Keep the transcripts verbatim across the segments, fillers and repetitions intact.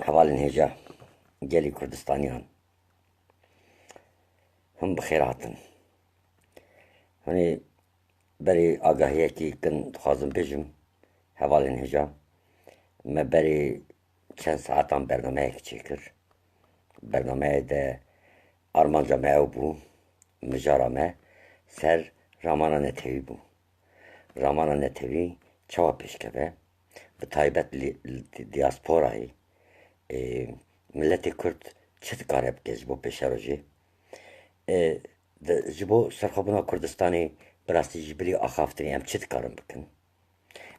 Hevalên hêja gelî Kurdistaniyan, hûn bi xêr hatin. Hûnê berê agahiyekî kin dixwazim bêjim, hevalên hêja. Me berê çend saetan bernameyek çêkir. Bernameyê de armanca me ew bû, mijara me ser ramana netewî bû. Ramana netewî çawa pêşkeve? Bi taybet li, li diasporayê, e, miletê Kurd çi dikare bike ji bo pêşerojê? E, di, ji bo serxwebûna Kurdistanê bi rastî ji bilî axaftinê em çi dikarin bikin?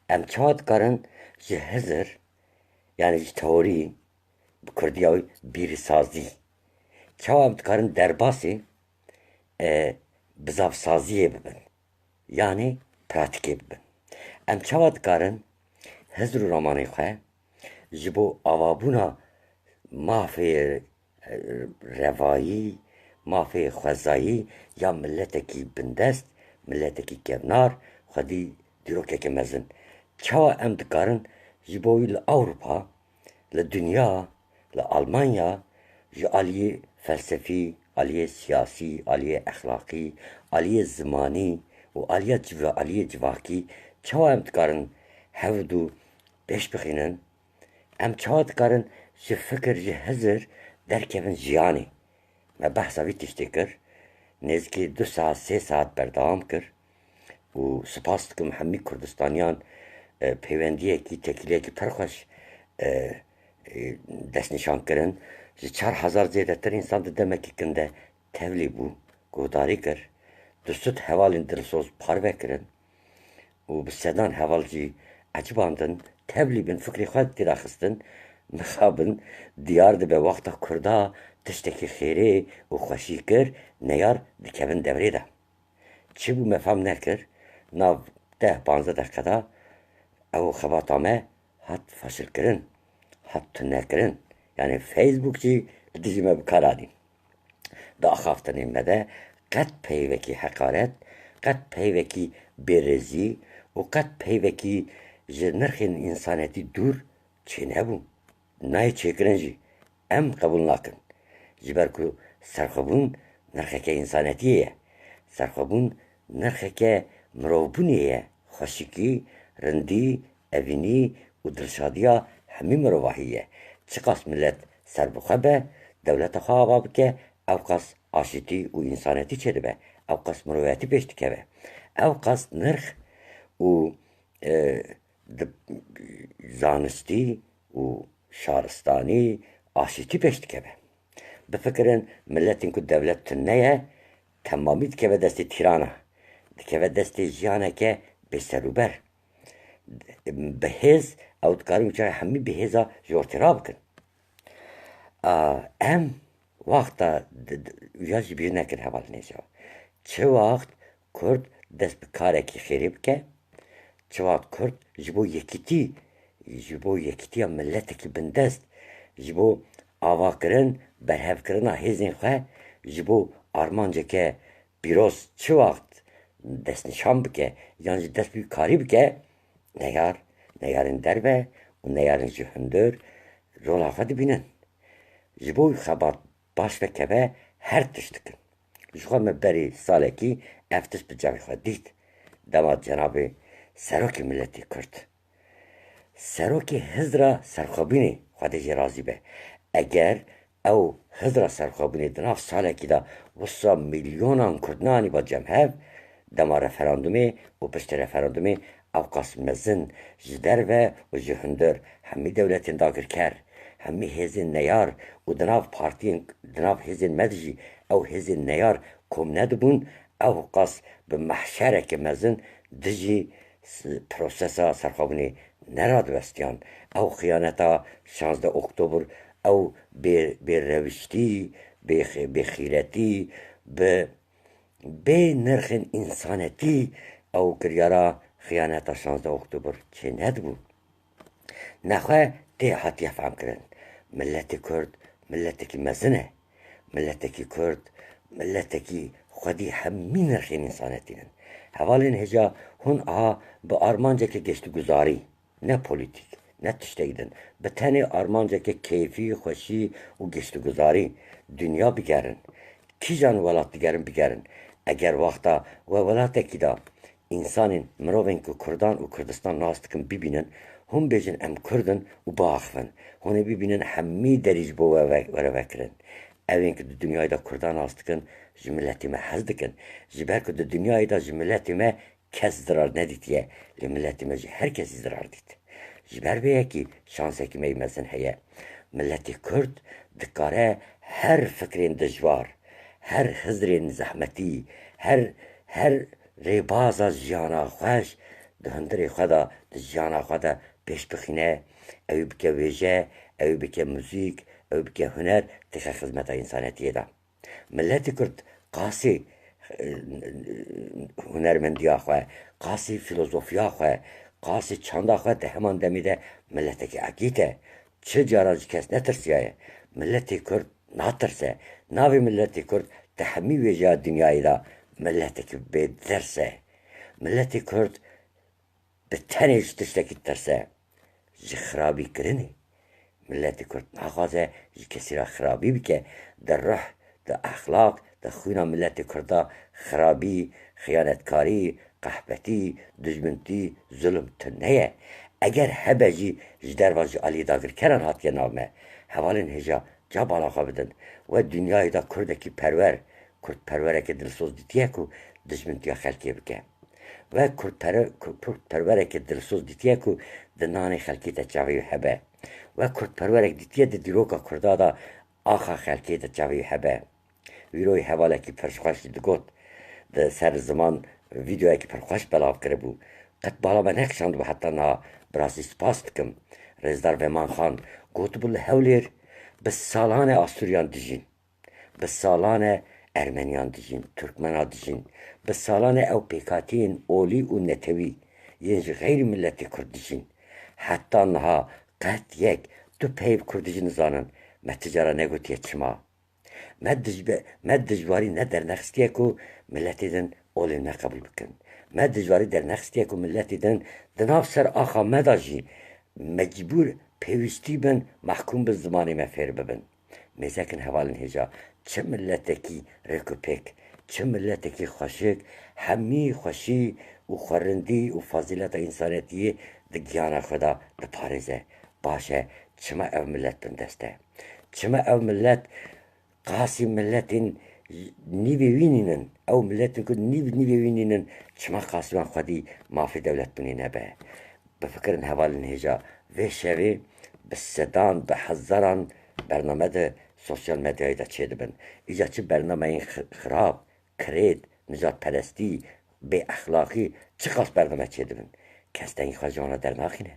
Em çawa dikarin ji hizir, yanî ji teorî, bi kurdiya wî bîrsazî, çawa em dikarin derbasî, e, bizavsaziyê bibin? Yanî pratîkê bibin. Em çawa dikarin hizir û ramanê xwe ji bo avabûna mafê, e, revayî, mafê xwezayî ya miletekî bindest, miletekî kevnar, xwedî dîrokeke mezin. Çawa em dikarin ji bo wî li Ewropa, li dinya, li Almanya, ji aliyê felsefî, aliyê siyasî, aliyê exlaqî, aliyê zimanî û aliya civa-, aliyê civakî, çawa em dikarin hevdu pêş bixînin? Em çawa dikarin ji fikir, ji hizir derkevin jiyanê? Me behsa vî tiştê kir. Nêzîkî du saet, sê saet berdewam kir. Û spas dikim hemî Kurdistaniyan, e, peywendiyekî, têkiliyekî pir xweş, e, e, destnîşan kirin. Ji çar hezar zêdetir însan di demekî kin de tevlî bû, guhdarî kir. Du sed hevalên dilsoz parve kirin. Û bi sedan heval jî ecibandin, tevlî bin, fikrê xwe têda xistin, mixabin, diyar dibe wexta Kurda tiştekî xêrê û xweşî kir, neyar dikevin devrê de. Çi bû me fam nekir, nav deh panzdeh deqe de ew xebata me hat faşilkirin, hat tunekirin. Yanî Facebook jî li dijî me bi kar anî. Di axaftinên me de qet peyvekî heqaret, qet peyvekî bêrêzî û qet peyvekî ji nirxên însanetî dûr çênebû. Nayê çêkirin jî. Em qebûl nakin. Ji ber ku serxwebûn nirxeke însanetiyê ye. Serxwebûn nirxeke mirovbûnê ye. Xweşikî, rindî, evînî û dilşadiya hemî mirovahî ye. Çiqas milet serbixwe be, dewleta xwe ava bike, ewqas aşitî û însanetî çêdibe, ewqas miroviyetî pêş dikeve, ewqas nirx û, e, di, zanistî û şaristanî aşitî pêş dikeve. Bifikirin, miletên ku dewlet tune ye, temamî dikeve destê tîrana, dikeve destê jiyaneke bêserûber. Bi hêz, ew dikarin çaxê hemî bi hêza ji ortê rabikin. A, em wexta di, di, ya jî bîr nekin hevalên hêja. Çi wext Kurd dest bi karekî xêrê bike, çi wext Kurd ji bo yekîtî, ji bo yekîtiya miletekî bindest, ji bo avakirin, berhevkirina hêzên xwe, ji bo armanceke pîroz çi wext destnîşan bike yan jî dest bi karî bike, neyar, neyarên derve û neyarên ji hundir rola xwe dibînin. Ji bo wî xebat baş vekeve her tişt dikin. Ji xwe me berî salekî ev tişt bi çavê xwe dît. Dema cenabê serokê miletê Kurd, serokê Hizra Serxwebûnê, Xwedê jê razî be, eger ew Hizra Serxwebûnê di nav salekî de wisa milyonan Kurd neanîba cem hev, dema referandumê û piştî referandumê ewqas mezin ji derve û ji hundir hemî dewletên dagirker, hemî hêzên neyar û di nav partiyên, di nav hêzên me de jî ew hêzên neyar kom nedibûn, ewqas bi mehşereke mezin dijî s-, prosesa serxwebûnê neradibestiyan. Ew xiyaneta şazdeh Oktobr, ew bê, bêrewiştî, bêx-, bêxîretî, bi bê nirxên însanetî ew kiryara xiyaneta şazdeh Oktobr çênedibû. Nexwe tê hatiye fehmkirin. Miletê Kurd miletekî mezin e. Miletekî Kurd miletekî xwedî hemî nirxên însanetî nin. Hevalên hêja hûn aha bi armanceke geştguzarî, ne polîtîk, Ne tiştek din. Bi tenê armanceke keyfî, xweşî û geştguzarî dinya bigerin. Kîjan welat digerin bigerin. Eger wexta we welatekî de însanên, mirovên ku Kurdan û Kurdistan nas dikin bibînin, hûn bêjin em Kurd in û biaxivin. Hûn ê bibînin hemî derî ji bo we ve-, were vekirin. Ew ên ku di dinyayê de Kurdan nas dikin, ji miletê me hez dikin. Ji ber ku di dinyayê de ji miletê me kes zirar nedîtiye, lê miletê me jî her kesî zirar dît. Ji ber vê yekê şansekî me yî mezin heye. Miletê Kurd dikare her fikrên dijwar, her hizrên zehmetî, her, her rêbaza jiyana xweş di hundirê xwe de, di jiyana xwe de pêş bixîne, ew ê bike wêje, ew ê bike muzîk, ew ê bike huner, têxe xizmeta însanetiyê de. Miletê Kurd qasî, e, hunermendiya xwe, qasî filozofiya xwe, qasî çanda xwe di heman demê de miletekî ekît e. Çi caran ji kes netirsiyaye. Miletê Kurd natirse. Navê miletê Kurd di hemî wêjeya dinyayê de miletekî bêders e. Miletê Kurd bi tenê ji tiştekî ditirse, ji xirabîkirinê. Miletê Kurd naxwaze ji kesî re xirabî bike, di ruh, di exlaq, di xwîna miletê Kurd de xirabî, xiyanetkarî, qehpetî, dijmintî, zulm tune ye. Eger hebe jî ji derva, ji aliyê dagirkeran hatiye nav me. Hevalên hêja, ca bala xwe bidin. We dinyayê de Kurdekî perwer, Kurdperwereke dilsoz dîtiye ku dijmintiya xelkê bike. We kurdpere-, ku-, kurdperwereke dilsoz dîtiye ku di nanê xelkê de çavê wî hebe. We kurdperwerek dîtiye di dîroka Kurda de axa xelkê de çavê wî hebe. Wîroyê hevalekî pir xweş jî digot, di ser ziman vîdeoyekî pir xweş belav kiribû. Qet bala me nekişandibû heta niha, bi rastî spas dikim. Rêzdar Veman Xan gotibû, li Hewlêr bi salan e Asûriyan dijîn. Bi salan e Ermeniyan dijîn, Turkmena dijîn. Bi salan e ew pêkhatiyên olî û netewî yên ji xeyrî miletê Kurd dijîn. Heta niha qet yek du peyv Kurdî jî nizanin. Me ti cara negotiye çima. Me dijbe-, me dijwarî ne dernexistiye ku miletê din olên me qebûl bikin. Me dijwarî dernexistiye ku miletê din di nav ser axa me de jî mecbûr pêwîstî bin, mehkûm bin zimanê me fêr bibin. Mêzekin hevalên hêja, çi miletekî rêkûpêk, çi miletekî xweşik, hemî xweşî û xwerindî û fazîleta însanetiyê di giyana xwe de diparêze. Baş e, çima ev milet bindest e? Çima ev milet qasî miletên nîvê wî nînin? Ew miletên ku nîv nîvê wî nînin, çima qasî wan xwedî mafê dewletbûnê nebe? Bifikirin hevalên hêja, vê şevê bi sedan, bi hezaran bername di sosyal medyayê de çêdibin. Îca çi bernameyên xi-, xirab, kirêt, nijadperestî, bêexlaqî, çiqas bername çêdibin. Kes dengê xwe ji wan re dernaxîne.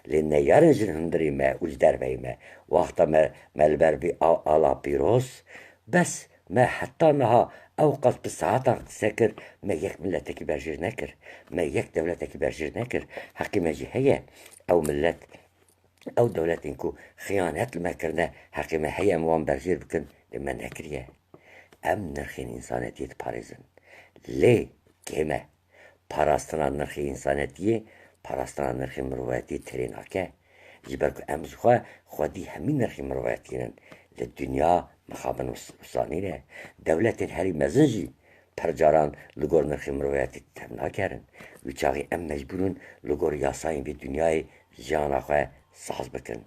Lê neyarin ji hundirê me û ji derveyê me. Wexta me, me li ber vî a-, ala pîroz, bes me heta niha ew qas bi saetan qise kir, me yek miletekî berjêr nekir, me yek dewletekî berjêr nekir. Heqê me jî heye. Ew milet, ew dewletên ku xiyanet li me kirine, heqê me heye em wan berjêr bikin, lê me nekiriye. Em nirxên însanetiyê diparêzin. Lê kêm e. Parastina nirxê însanetiyê, parastina nirxê mirovayetiyê têrê nake. Ji ber ku em ji xwe xwedî hemî nirxê mirovayetiyê nin. Li dinya mixabin wis-, wisa nîne. Dewletên herî mezin jî per caran li gor nirxê mirovayetî tev nagerin. Wî çaxê em mecbûr in li gor yasayên vê dinyayê jiyana xwe saz bikin.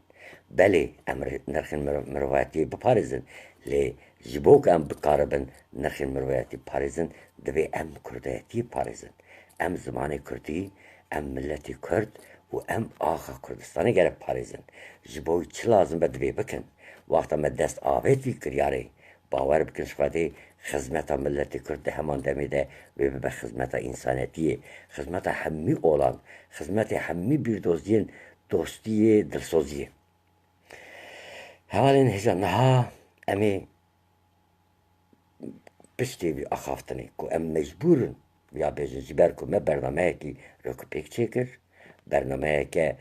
Belê, em ri-, nirxên miro-, mirovayetiyê biparêzin, lê ji bo ku em bikaribin nirxên mirovayetî biparêzin, divê em kurdayetiyê biparêzin. Em zimanê kurdî, em miletê kurd û em axa Kurdistanê gere biparêzin. Ji bo wî çi lazim be divê bikin. Wexta me dest avêt vî kiryarê, bawer bikin ji Xwedê, xizmeta miletê kurd di heman demê de wê bibe xizmeta însanetiyê, xizmeta hemî olan, xizmetê hemî bîrdoziyên dostiyê, dilsoziyê. Hevalên hêja, niha em ê piştê vî axaftinê ku em mecbûr in ya bêjin, ji ber ku me bernameyekî rêkûpêk çêkir, bernameyeke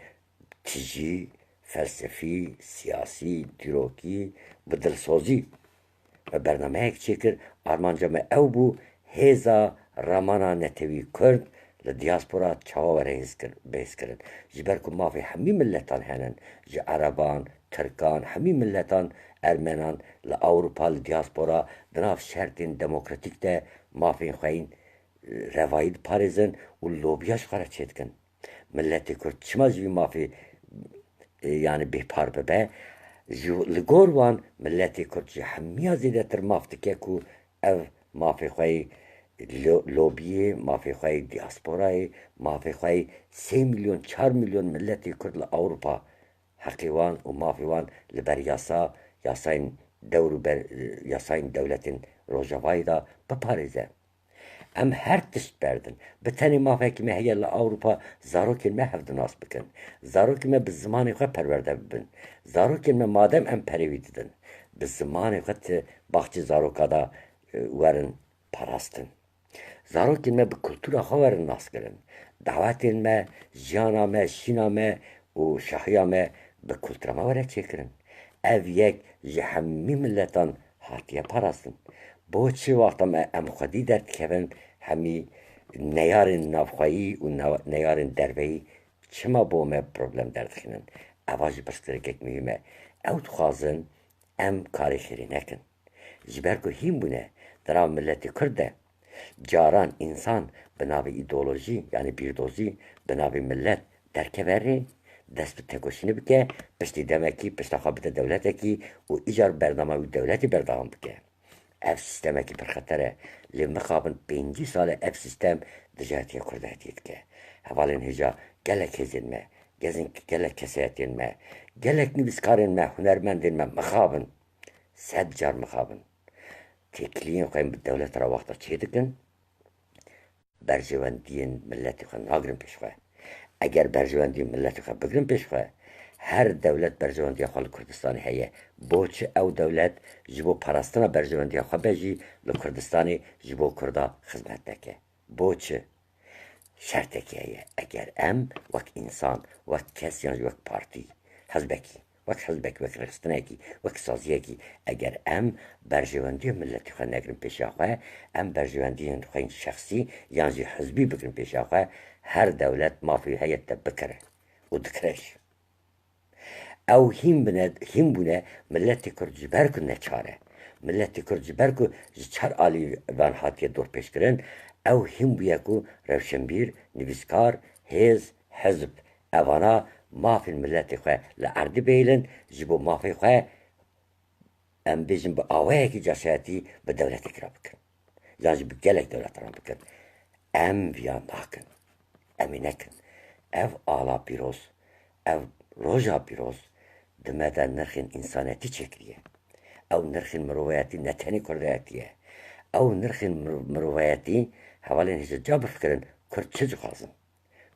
tijî, felsefî, siyasî, dîrokî, bi dilsozî. Me bernameyek çêkir, armanca me ew bû, hêza ramana netewî kurd Li diaspora çawa were hêzkir-, bihêzkirin? Ji ber ku mafê hemî miletan henin, ji ereban, tirkan, hemî miletan, ermenan li Ewropa, li diaspora, di nav şertên demokratîk de mafên xwe yên, e, revayî diparêzin û lobiya ji xwe re çêdikin. Miletê Kurd çima ji vî mafê, e, yani bêpar bibe? Ji, li gor wan miletê Kurd ji hemiya zêdetir maf dike ku ev mafê xwe yê lo-, lobiyê, mafê xwe yê diasporayê, mafê xwe yê sê milyon, çar milyon miletê Kurd li Ewropa heqê wan û mafê wan li ber yasa, yasayên dewr û ber, yasayên dewletên Rojavayê de biparêze. Em her tişt berdin. Bi tenê mafekî me heye li Ewropa zarokên me hevdinas bikin. Zarokên me bi zimanê xwe perwerde bibin. Zarokên me madem em perê wî didin, bi zimanê xwe ti baxçê zaroka de, e, werin parastin. Zarokên me bi kultura xwe werin naskirin. Dawetên me, jiyana me, şîna me û şahiya me bi kultura me were çêkirin. Ev yek ji hemî miletan hatiye parastin. Bo çi wexta me em xwedî derdikevin, hemî neyarên navxweyî û nav-, neyarên derveyî çima bo me problem derdixînin? Eva jî pirsgirêkek muhîm e. Ew dixwazin em karê xêrê nekin. Ji ber ku hîn bûne di nav miletê Kurd de, caran însan bi navê îdeolojî, yanî bîrdozî, bi navê milet derkeve rê, dest bi tekoşînê bike, piştî demekî pişta xwe bide dewletekî û îcar bernama wî dewletî berdewam bike. Ev sîstemekî pir xeter e, lê mixabin pêncî sal e ev sîstem dijayetiya Kurda hetiyê dike. Hevalên hêja gelek hêzên me, gezin gelek kesayetiyên me, gelek nivîskarên me, hunermendên me mixabin. Sed car mixabin. Têkiliyên xwe yên bi dewleta re wexta çêdikin, berjewendiyên miletê xwe nagirin pêş xwe. Eger berjewendiyên miletê xwe bigirin pêş xwe, her dewlet berjewendiya xwe li Kurdistanê heye. Bo çi ew dewlet ji bo parastina berjewendiya xwe be jî li Kurdistanê ji bo Kurda xizmet neke? Bo çi? Şertekî heye. Eger em wek însan, wek kes yan jî wek partî, hizbekî, wek hizbekî, wek rêxistinekî, wek saziyekî, eger em berjewendiyên miletê xwe negirin pêşiya xwe, em berjewendiyên xwe yên şexsî yan jî hizbî bigirin pêşiya xwe, her dewlet mafê wî heye te bikire û dikire jî. Ew hîn bine, hîn bûne, miletê Kurd ji ber ku neçar e. Miletê Kurd ji ber ku ji çar alîvan hatiye dorpêçkirin, ew hîn bûye ku rewşenbîr, nivîskar, hêz, hizb, evana mafên miletê xwe li erdî bihêlin, ji bo mafê xwe, em bêjin, bi awayekî caşayetî bi dewletekî re bikin. Yan jî bi gelek dewletan re bikin. Em viya nakin. Em ê nekin. Ev ala pîroz, ev roja pîroz di me de nirxên însanetî çêkiriye. Ew nirxên mirovayetî ne tenê kurdayetî ye. Ew nirxên mir-, mirovayetî, hevalên hêja ca bifikirin, Kurd çi dixwazin?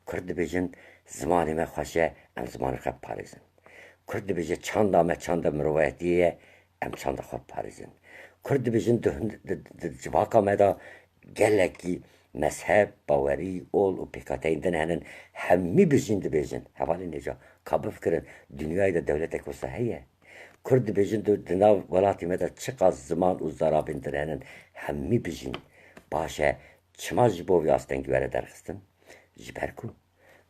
Kurd dibêjin, zimanê me xweş e, em zimanê xwe biparêzin. Kurd dibêje, çanda me çanda mirovayetiyê ye, em çanda xwe biparêzin. Kurd dibêjin, di hund-, di, di civaka me de gelekî mezheb, bawerî, ol û pêkhateyên din henin, hemî bijîn dibêjin. Hevalên hêja, ka bifikirin, dinyayê de dewletek wisa heye? Kurd dibêjin, di, di nav welatê me de çiqas ziman û zarabên din henin, hemî bijîn. Baş e, çima ji bo vî astengî were derxistin? Ji ber ku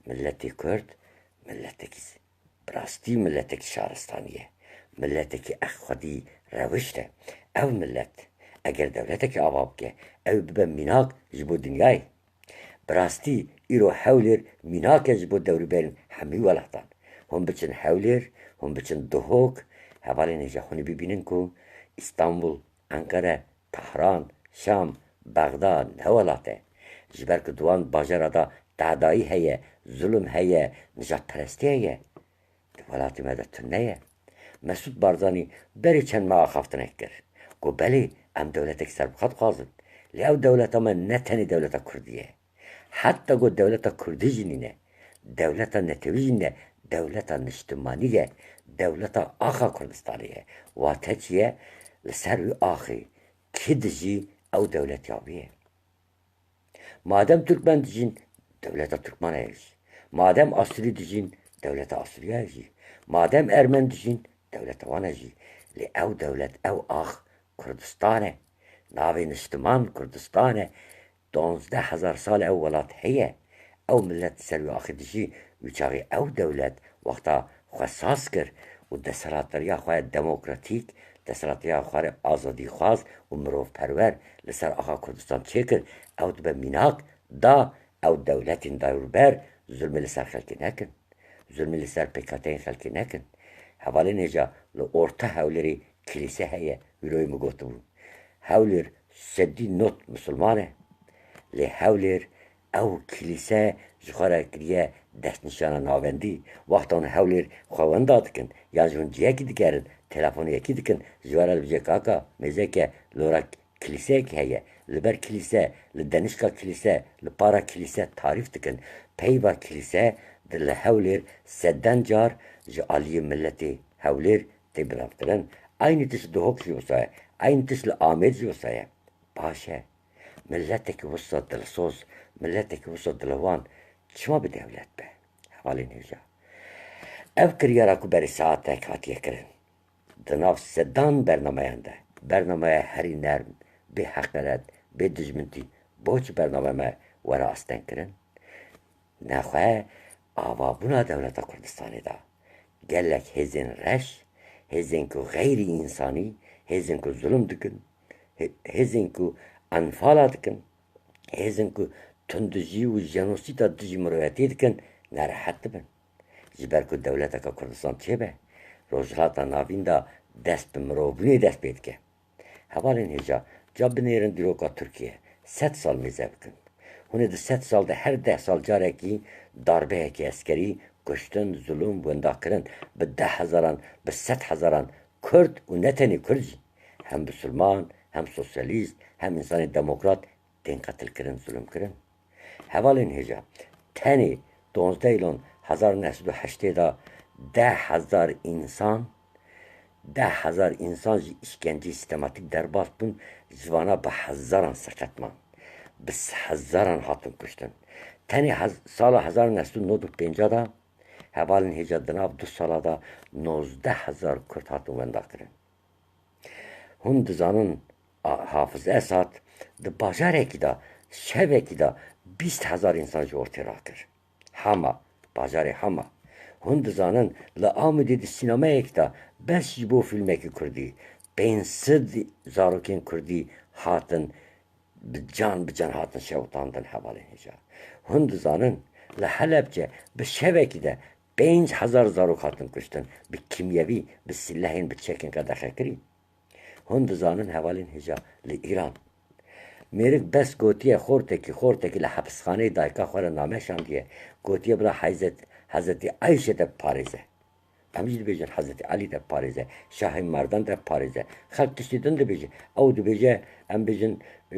miletê Kurd miletekî, bi rastî miletekî şaristanî ye. Miletekî ê xwedî rewişt e. Ew milet eger dewletekî ava bike, ew bibe mînak ji bo dinyayê. Bi rastî îro Hewlêr mînak e ji bo dewrûberên hemî welatan. Hûn biçin Hewlêr, hûn biçin Duhok, hevalên hêja hûn ê bibînin ku Îstanbul, Enqere, Tehran, Şam, Bexda ne welat e. Ji ber ku di wan bajara de tadayî heye, zulm heye, nijadperestî heye. Di welatê me de tune ye. Mesûd Barzanî berê çend meha axaftinek kir. Got, belê, em dewletek serbixwe dixwazin. Lê ew dewleta me ne tenê dewleta Kurdî ye. Heta ku dewleta Kurdî jî nîne, dewleta netewî jî nîne, dewleta niştimanî ye, dewleta axa Kurdistanê ye. Wate çi ye? Li ser wî axê kî dijî, ew dewlet ya wî ye. Madem Tirkmen dijîn, dewleta Tirkmana ye jî. Madem Asûrî dijîn, dewleta Asûriya ye jî. Madem Ermen dijîn, dewleta wan e jî. Lê ew dewlet, ew ax Kurdistan e. Navê niştiman Kurdistan e. Duwazdeh hezar sal e ew welat heye. Ew milet ser wî axê dijî, wî çaxê ew dewlet wexta xwe saz kir û desthilatdariya xwe demokratîk, desthilatdariya xwe azadîxwaz û mirovperwer li ser axa Kurdistan çêkir, ew dibe mînak da ew dewletên dayûrber zulmê li ser xelkê nekin. Zulmê li ser pêkhateyên xelkê nekin. Hevalên hêja, li orta Hewlêrê kilîse heye, wîroyê min gotibû. Hewlêr sedî not misilman e. Lê Hewlêr ew kilîse ji xwe re kiriye destnîşana navendî. Wexta hûn Hewlêr xwe wenda dikin, yan jî hûn cihekî digerin, telefonê yekî dikin, ji we re dibêje, kaka, mêzeke, lora kilîseyek heye. Li ber kilîse, li denişka kilîse, li para kilîse tarîf dikin. Peyva kilîse di li Hewlêr sedan car ji aliyê miletê Hewlêr tê binavkirin. Eynî tişt li Duhok jî wisa ye. Eynî tişt li Amêd jî wisa ye. Baş e. Miletekî wisa dilsoz, miletekî wisa dilwan çima bi dewlet be? Hevalên hêja. Ev kiryara ku berê saetek hatiye kirin, di nav sedan bernameyan de, bernameya herî nerm, bê heqeret, bê dijmintî, boçi bername me were astengkirin? Nexwe avabûna dewleta Kurdistanê de gelek hêzên reş, hêzên ku xeyrî însanî, hêzên ku zulm dikin, hê-, hêzên ku enfala dikin, hêzên ku tundijî û jenosîda dijî miroviyetê dikin, nerehet dibin. Ji ber ku dewleteke Kurdistan çêbe, Rojhilata Navîn de dest bi mirovbûnê dest pê dike. Hevalên hêja, ca binêrin dîroka Tirkiye, sed sal mêze bikin. Hûn ê di sed sal de her deh sal carekî darbeyekî eskerî, kuştin, zulm, wenda kirin, bi deh hezaran, bi sed hezaran Kurd û ne tenê Kurd jî, hem bisilman, hem sosyalîst, hem însanê demokrat tên qetilkirin, zulmkirin. Hevalên hêja, tenê duwazdeh Îlon hezar neh sed û heştê de deh hezar însan, deh hezar însan ji îşkenceyê sîstematîk derbas bûn, ji vana bi hezaran seqet man. Bi hezaran hatin kuştin. Tenê hez-, sala hezar neh sed û nod û pênc de, hevalên hêja, di nav du sala de nozdeh hezar Kurd hatin wendakirin. Hûn dizanin, a, Hafiz Esad di bajarekî de, şevekî de bîst hezar însan ji ortê rakir. Hama, bajarê Hama. Hûn dizanin, li Amedê di sînemeyekî de bes ji bo fîlmekî kurdî pênc sed zarokên kurdî hatin bi can bi can hatin şewitandin, hevalên hêja. Hûn dizanin, li Helebce bi şevekî de pênc hezar zarok hatin kuştin, bi kîmyevî, bi silehên, bi çekên qedexekirî. Hûn dizanin, hevalên hêja, li Îran mêrik bes gotiye xortekî, xortekî li hepisxaneyê dayika xwe re name şandiye, gotiye, bira Hezret-, Hezretî Ayşe te biparêze. Em jî dibêjin Hezretî Elî te biparêze, Şahê Merdan te biparêze. Xelk tiştê din dibêje. Ew dibêje, em bêjin, e,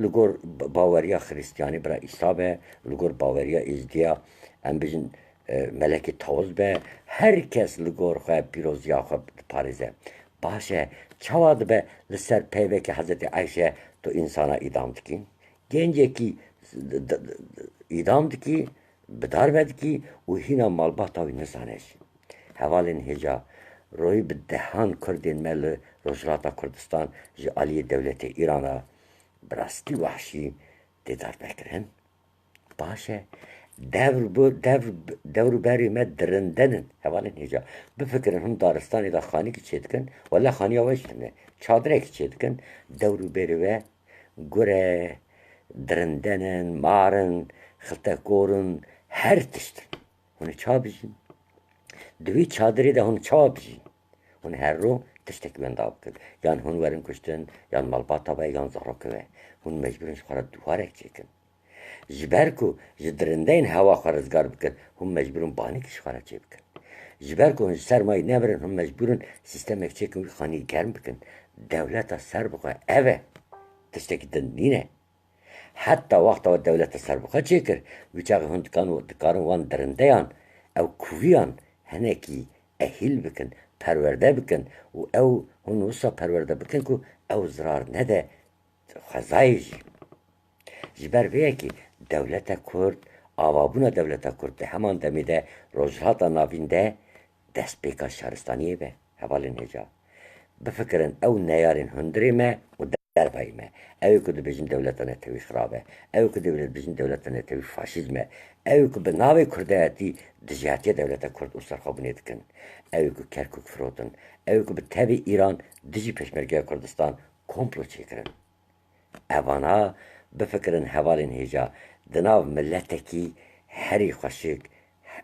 li gor ba-, baweriya Xiristiyanî bira Îsa be, li gor baweriya Êzdiya, em bêjin, e, Melekê Tawuz be. Her kes li gor xwe, pîroziya xwe diparêze. Baş e, çawa dibe li ser peyvekî Hezretî Ayşe tu însana îdam dikî? Gencekî d-, d-, d-, îdam dikî, bi dar vedikî û hîna malbata wî nizane jî. Hevalên hêja, royî bi dehan Kurdên me li Rojhilata Kurdistan ji aliyê dewletê Îrana bi rastî wahşî tê darbekirin. Baş e. Dewr bu, dewr, dewr û berê me dirinde nin. Hevalên hêja, bifikirin hûn daristanê de xanîkî çêdikin, wele xaniya we jî tune. Çadirekî çêdikin, dewr û berê we gur e, dirinde nin, mar in, xiltekor in, her tişt in. Hûn ê çawa bijîn? Di wî çadirê de hûn çawa bijîn? Hûn her roj tiştekî wenda bikin. Yan hûn werin kuştin, yan malbata we, yan zarokê we. Hûn mecbûr in ji xwe re dûvarek çêkin. Ji ber ku ji dirindeyên hewa xwe rizgar bikin, hûn mecbûr in banîkî ji xwe re çêbikin. Ji ber ku hûn ji ser mayî nemirin, hûn mecbûr in sîstemek çêkin, wî xanî germ bikin. Dewleta serbixwe ev e. Tiştekî din nîne. Heta wexta we dewleta serbixwe çêkir, wî çaxê hûn dikan-, dikarin wan dirindeyan, ew kuviyan hinekî ehîl bikin, perwerde bikin û ew hûn wisa perwerde bikin ku ew zirar nede xwezayê jî. Ji ber vê yekê dewleta Kurd, avabûna dewleta Kurd di heman demê de Rojhilata Navîn de destpêka şaristaniyê be. Hevalên hêja, bifikirin, ew neyarên hundirê me û dervayî me. Ew ê ku dibêjin dewleta netewî xirab e. Ew ê ku dewlet, dibêjin dewleta netewî faşîzm e. Ew ê ku bi navê kurdayetî dijîhatiya dewleta kurd û serxwebûnê dikin. Ew ê ku Kerkûk firotin. Ew ê ku bi tevî Îran dijî Pêşmergeya Kurdistan komplo çêkirin. Evana bifikirin hevalên hêja, di nav miletekî herî xweşik,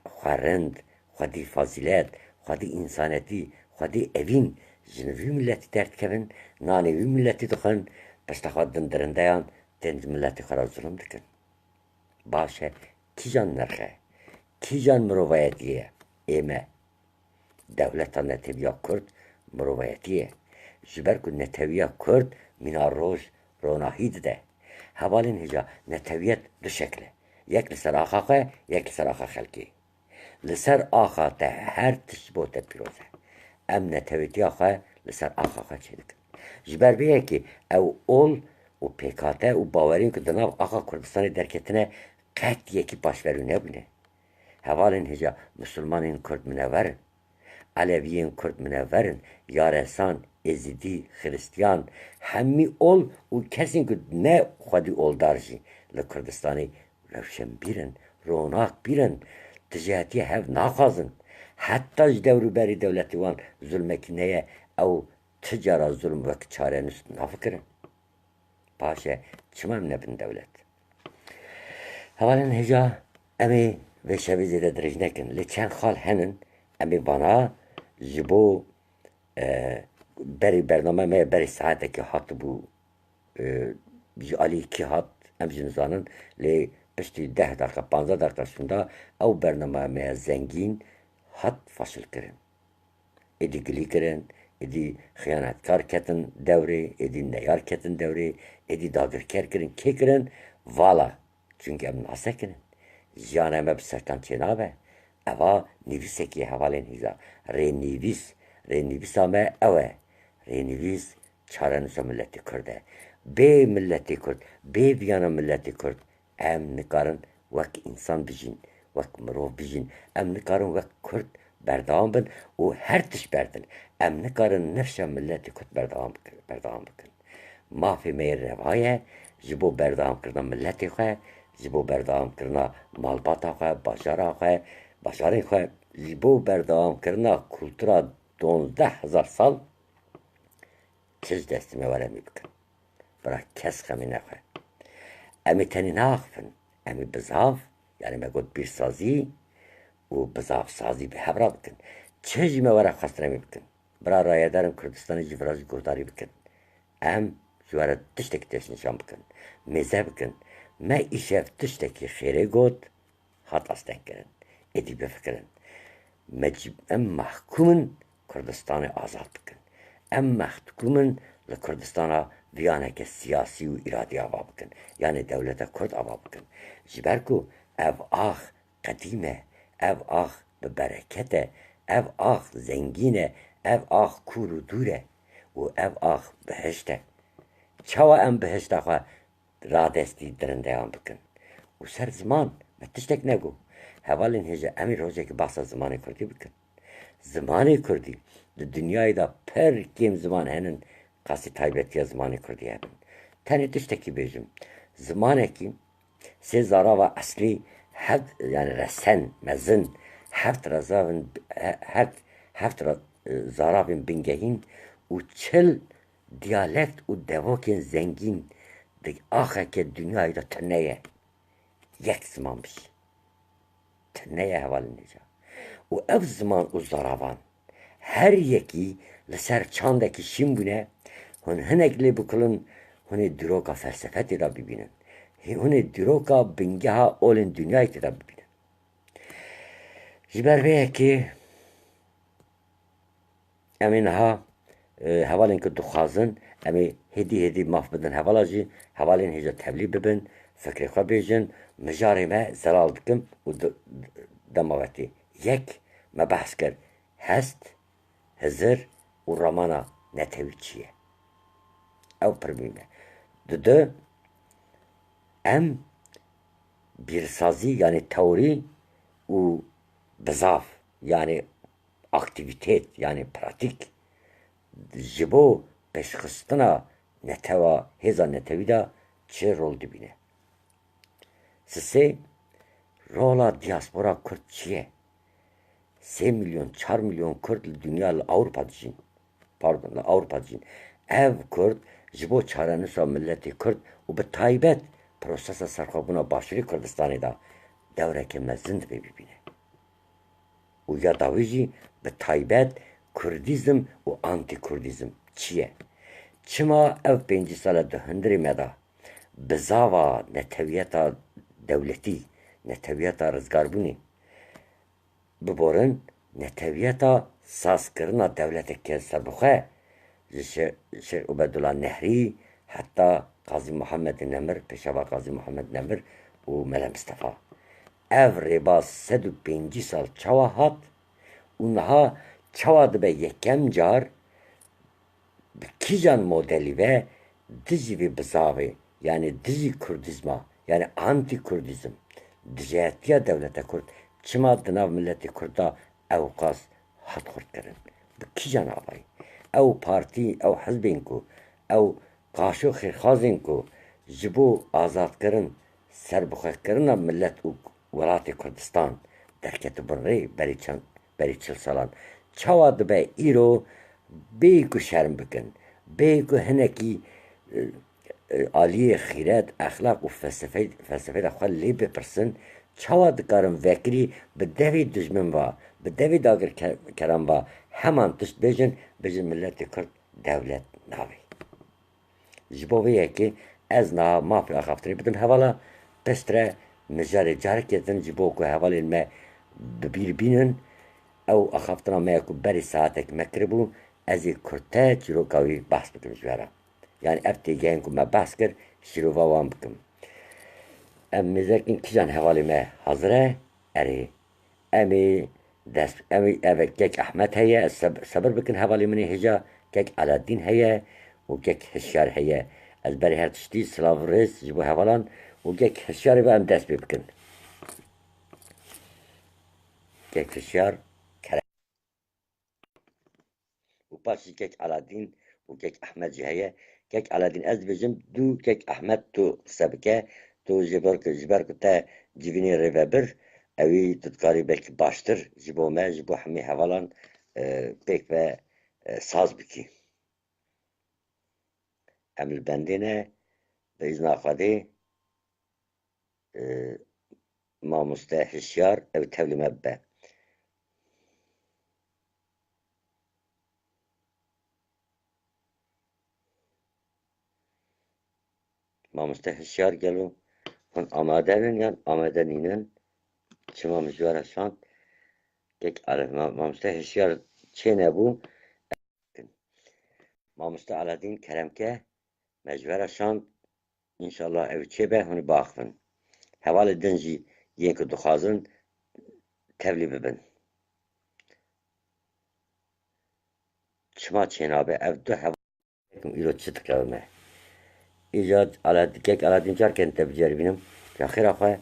xwerind, xwedî fazîlet, xwedî însanetî, xwedî evîn ji vî miletî derdikevin, nanê wî miletî dixwin, pişta xwe didin dirindeyan, tên ji miletê xwe re zulm dikin. Baş e, kîjan nirx e? Kîjan mirovayetî ye? Ê me. Dewleta netewiya Kurd mirovayetî ye. Ji ber ku netewiya Kurd mîna roj ronahî dide. Hevalên hêja, netewiyet du şekil e. Yek li ser axa xwe, yek li ser axa xelkê. Li ser axa te her tişt bo te pîroz e. Em netewîtiya xwe li ser axa xwe çêdikin. Ji ber vê yekê ew ol û pêkhate û baweriyên ku di nav axa Kurdistanê derketine qet yekî paşverû nebûne. Hevalên hêja, misilmanên Kurd minewer in. Elewiyên Kurd minever in. Yaresan, Êzidî, Xiristiyan, hemî ol û kesên ku ne xwedî oldar jî li Kurdistanê rewşenbîr in, ronakbîr in. Dijîhatiya hev naxwazin. Heta ji dewrûberî dewletê wan zulmekî neye, ew ti cara zulm wek çarenûs nafikirin. Paşê çima em nebin dewlet? Hevalên hêja, em ê vê şevê zêde dirêj nekin. Lê çend xal henin, em ê vana ji bo, e, berî bername me berî saetekê hatibû, e, ji alî kî hat, em jî nizanin. Lê piştî deh deqa, panzdeh deqa şûnda ew bername me ya zengîn hat faşilkirin. Êdî gilî kirin, êdî xiyanetkar ketin dewrê, êdî neyar ketin dewrê, êdî dagirker kirin, kê kirin? Vala. Çunkî em nasekinin. Jiyana me bi sekan çênabe. Eva nivîsekî ye hevalên hêja. Rênivîs, rênivîsa me ew e. Rênivîs çarenûsa miletê Kurd e. Bê miletê Kurd, bê viyana miletê Kurd, em nikarin wek însan bijîn, wek mirov bijîn. Em nikarin wek Kurd berdewam bin û her tişt berdin. Em nikarin nifşa miletê Kurd berdewam bikin, berdewam bikin. Mafê me yê reva ye ji bo berdewamkirina miletê xwe, ji bo berdewamkirina malbata xwe, bajara xwe, bajarên xwe, ji bo berdewamkirina kultura duwazdeh hezar sal. Çi ji destê me were em ê bikin. Bira kes xemî nexwe. Em ê tenê neaxifin. Em ê bizav, yanî me got bîrsazî û bizavsazî bi hev re bikin. Çi ji me were xwestin em ê bikin. Bira rayedarên Kurdistanê jî vira jî guhdarî bikin. Em ji we re tiştekî pêşnîşan bikin. Mêze bikin. Me îşev tiştekî xêrê got, hat astengkirin. Êdî bifikirin. Me cî-, em mehkûm in Kurdistanê azad bikin. Em mehkûm in li Kurdistana viyaneke siyasî û îradî ava bikin. Yanê dewleta Kurd ava bikin. Ji ber ku ev ax qedîm e, ev ax bi bereket e, ev ax zengîn e, ev ax kûr û dûr e û ev ax bihişt e. Çawa em bihişta xwe radestî dirindeyan bikin. Û ser ziman me tiştek negot. Hevalên hêja, em ê rojekê behsa zimanê kurdî bikin. Zimanê kurdî, di dinyayê de pir kêm ziman henin, qasî taybetiya zimanê kurdî hebin. Tenê tiştekî bêjim. Zimanekî sê zarava eslî, heft, yanî resen, mezin, heft rezavin, he-, heft, heft ra-, zaravên bingehîn û çil diyalekt û devokên zengîn di axeke dinyayê de tune ye. Yek ziman bijî. Tune ye hevalên hêja. Û ev ziman û zaravan her yekî li ser çandekî şîn bûne, hûn hinek lê bikulin, hûn ê dîroka felsefetê de bibînin. Hê-, hûn ê dîroka bingeha olên dinyayê tê de bibînin. Ji ber vê yekê em ê niha, e, hevalên ku dixwazin, em ê hêdî hêdî maf bidin hevala jî, hevalên hêja tevlî bibin, fikrê xwe bêjin, mijarê me zelal dikim û di-, dema ve tê. Yek, me behs kir, hest, hizir û ramana netewî çi ye? Ew pir muhîm e. Didu, em bîrsazî, yanî teorî û bizav, yanî aktîvîtet, yanî pratîk, ji bo pêşxistina netewa, hêza netewî de çi rol dibîne? Sisê, rola diaspora Kurd çi ye? Sê milyon, çar milyon Kurd li dinya, li Ewropa dijîn. Pardon, li Ewropa dijîn. Ev Kurd ji bo çarenûsa miletê Kurd û bi taybet prosesa serxwebûna Başûrê Kurdistanê de dewreke mezin dibe bibîne. Û ya dawî jî bi taybet Kurdîzm û antîkurdîzm çi ye? Çima ev pêncî sal e di hundirê me de bizava netewiyeta dewletî, netewiyeta rizgarbûnê, biborin, netewiyeta sazkirina dewleteke serbixwe, ji Şê-, Şêx Ubedullah Nehrî heta Qazî Muhammed Nemir, Pêşeva Qazî Muhammed Nemir û Mele Mistefa. Ev rêbaz sed û pêncî sal çawa hat û niha çawa dibe yekem car bi kîjan modelî ve dijî vê bizavê, yanî dijî kurdîzma, yanî antîkurdîzm, dijayetiya dewleta Kurd çima di nav miletê Kurd de ewqas hat xurtkirin? Bi kîjan avayî? Ew partî, ew hizbên ku, ew qaşo xêrxazên ku ji bo azadkirin, serbixwekirina milet û welatê Kurdistan derketibûn rê berî çend, berî çil salan. Çawa dibe îro bêyî ku şerm bikin, bêyî ku hinekî, e, e, aliyê xîret, exlaq û felsefey-, felsefeyê de xwe lê bipirsin, çawa dikarin vekirî bi devê dijmin ve, bi devê dagirkeran ve heman tişt bêjin, bêjin miletê Kurd dewlet navê? Ji bo vê yekê ez niha mafê axaftinê bidim hevala, piştre mijarê careke din ji bo ku hevalên me bi bîr bînin, ew axaftina me ye ku berî saetek me kiribû, ez ê kurte çîroka wî behs bikim ji we re. Yanî ev têgehên ku me behs kir, şîrova wan bikim. Em mêzekin kîjan hevalê me hazir e? Erê. Em ê dest, em ê, ev e kek Ehmed heye, ez seb-, sebir bikin hevalê min ê hêja, kek Eladîn heye û kek Hişyar heye. Ez berê her tiştî silav û rêz ji bo hevalan û kek Hişyarê ve em dest pê bikin. Kek Hişyar, kerem. Û paşî kek Eladîn û kek Ehmed jî heye. Kek Eladîn, ez dibêjim, dû kek Ehmed tu qise bike, tu ji ber ku, ji ber ku te civînê rê ve bir, ewî tu dikarî belkî baştir ji bo me, ji bo hemî hevalan, e, pêk ve, e, saz bikî. Em li bendê ne, bi îzna Xwedê, e, mamoste Hişyar, ew tevlî me bibe. Mamoste Hişyar, gelo hûn amade nin yan amade nînin? Çima min ji we re şand? Kek Elef, ma-, mamoste Hişyar çê nebû. Mamoste Aladîn, kerem ke, me ji we re şand. Înşallah ew çêbe, hûn ê biaxivin. Hevalê din jî yên ku dixwazin tevlî bibin. Çima çênabe? Ev du heval îro çi diqewime? Îca Alad-, kek Aladîn, carkên te bi cêr bînim. Ya xêra xwe,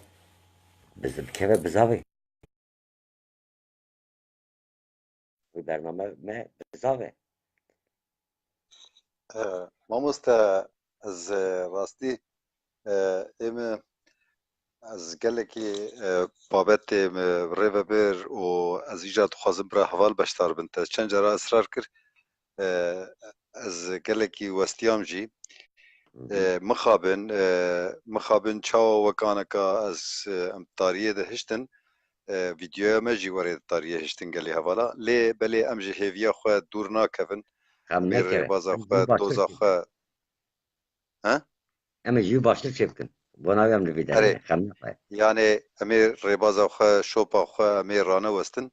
biz-, bikeve bizavê. Wê bername me bizav e. E, mamoste, ez, e, rastî, e, ê min, ez gelekî, e, babetê min rê ve bir û ez îcar dixwazim bira heval beşdar bin. Te çend cara israr kir, e, ez gelekî westiyam jî. Hı hı. E, mixabin, e, mixabin çawa wekaneka ez, e, em tariyê de hiştin, e, vîdyoya me jî werê tariyê hiştin gelî hevala. Lê belê em ji hêviya xwe dûr nakevin. Xem Em ê neke, rêbaza em xwe, jî baştir doza çêbikin. Xwe. He? Em ê jî baştir çêbikin. Bona em li vî Erê. Derê xem nexwe. Yanê em ê rêbaza xwe, şopa xwe em ê ranewestin.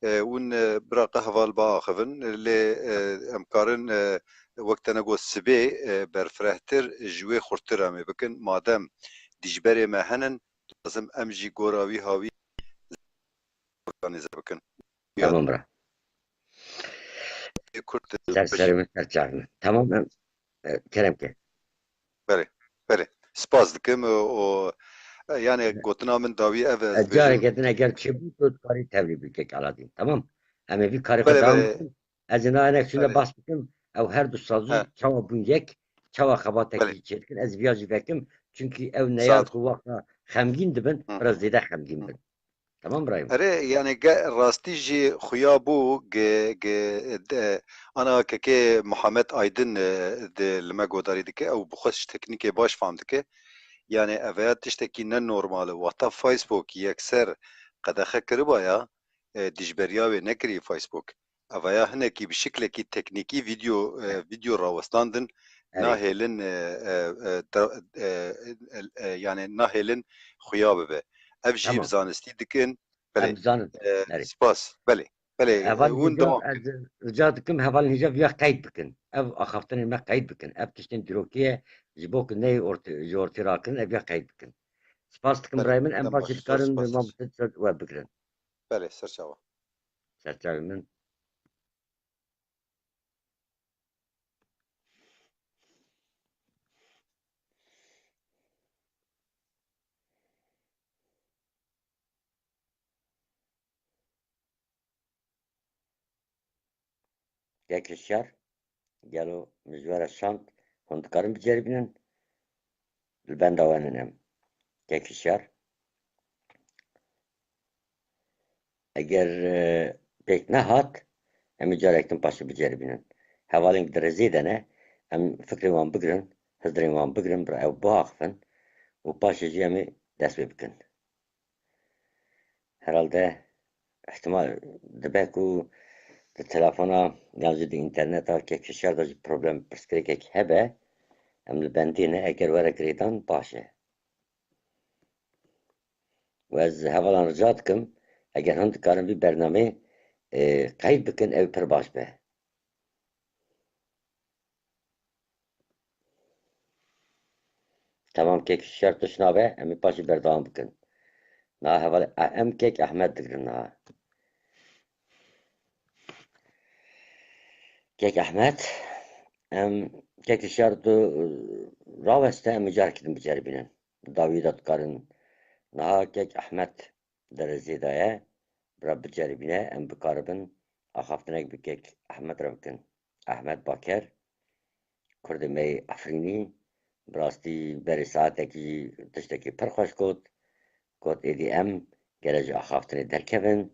E, hûn, e, bira qe heval biaxivin. Lê, e, em karin, e, wek te ne got sibê, e, berfirehtir ji wê xurttir em ê bikin. Madem dijberê me henin, lazim em jî gora wî hawî organîze bikin. Tamam bira. Ê Kurd, Ser serê min, ser çavê min. Tamam, em, e, kerem ke. Belê, belê. Spas dikim û, û, e, yani gotina min dawî ev e, ez E, dibêjim. Careke din eger çêbû, tu dikarî tevlî bikek Aladîn. Tamam? Em ê vî karê xwe Belê, dewam belê. bikin. Ez ê niha hinek şûnde Belê. Behs bikim. Ew her du sazû He. çawa bûn yek, çawa xebatekî Belê. çêdikin, ez viya jî vekim. Çunkî ew neyar Saet. ku wexta xemgîn dibin, Hı. biraz zêde xemgîn Hı. bin. Tamam Birahîm? Erê, yani ge-, rastî jî xuya bû ge-, ge-, de, ana kekê Muhammed Aydin, e, de li me godarî dike, ew bi xwe ji teknîkê baş fam dike. Yani eveya tiştekî ne normal e. Wexta Facebook yekser qedexe kiribaya, e, dijberiya wê nekirî Facebook. Eveya hinekî bi şiklekî teknîkî video, e, video rawestandin Erê. nahêlin, e, e, e, da-, e, e, e, yani nahêlin xuya bibe. Ev jî Tamam. bi zanistî dikin. Belê. Em zanin. E, Erê. Spas. Belê. Belê. Hevalên Hêja, dewam ez rica dikim, hevalên hêja viya qeyd bikin. Ev axaftinên me qeyd bikin. Ev tiştên dîrokî ye, ji bo ku neyê ortê, ji ortê rakirin, ev viya qeyd bikin. Spas dikim Belê. birayê min, em Dem baş baş. Zor dikarin spas. Mamoste we bigirin. Belê, serçawa. Serçavê min. Kek Hişyar, gelo min ji we re şand, hûn dikarin biceribînin? Li benda we nin em. Kek Hişyar. Eger, e, pêk nehat, em ê carek din paşê biceribînin. Hevalên di rêzê de ne, em fikrên wan bigirin, hizrên wan bigirin, bi ew biaxifin û paşê jî em ê dest pê bikin. Herhalde, ihtimal dibe ku di telefona yan jî di înterneta Kek Hişyar de jî problem, pirsgirêkek hebe, em li bendê ne, eger were girêdan baş e. Û ez hevalan rica dikim, eger hûn dikarin vî bernameyê, e, qeyd bikin, ew pir baş be. Tamam, Kek Hişyar tişt nabe, em ê paşê berdewam bikin. Niha hevalê, e, em Kek Ehmed digirin niha. Kek Ehmed, em Kek Hişyar tu, e, raweste, em ê carekî din biceribînin. Dawî de dikarin. Niha Kek Ehmed derezê de ye, bira biceribîne, em bikaribin axaftinek bi Kek Ehmed re bikin. Ehmed Baker, Kurdê me yê Efrînî, bi rastî berê saetekî jî tiştekî pir xweş got. Got, êdî em gere ji axaftinê derkevin,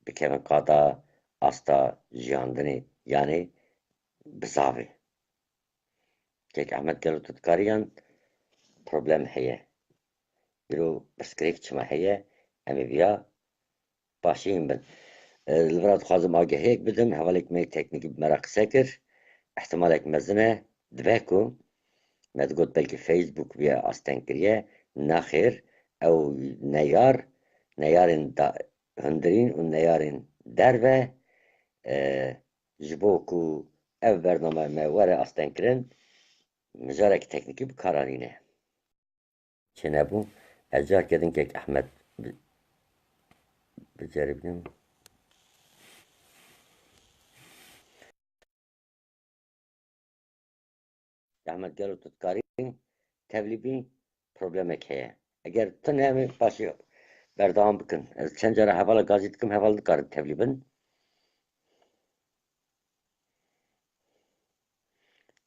bikevin qada asta jiyandinê, yanê bizavê. Kek Ehmed, gelo tu dikarî yan problem heye? Îro pirsgirêk çima heye? Em ê viya paşî hîn bin. E, li vira dixwazim agehiyek bidim. Hevalek me yê teknîkî bi me re qise kir. Îhtimalek mezin e, dibe ku me digot belkî Facebook viya asteng kiriye. Nexêr, ew neyar, neyarên da-, hundirîn û neyarên derve, e, ji bo ku ev bername me were astengkirin, mijarek teknîkî bi kar anîne. Çênebû, ez careke din Kek Ehmed bi-, biceribînim. Ehmed, gelo tu dikarî tevlî bî, problemek heye. Eger tune em ê paşê berdewam bikin. Ez çend cara hevala gazî dikim, heval dikarin tevlî bin.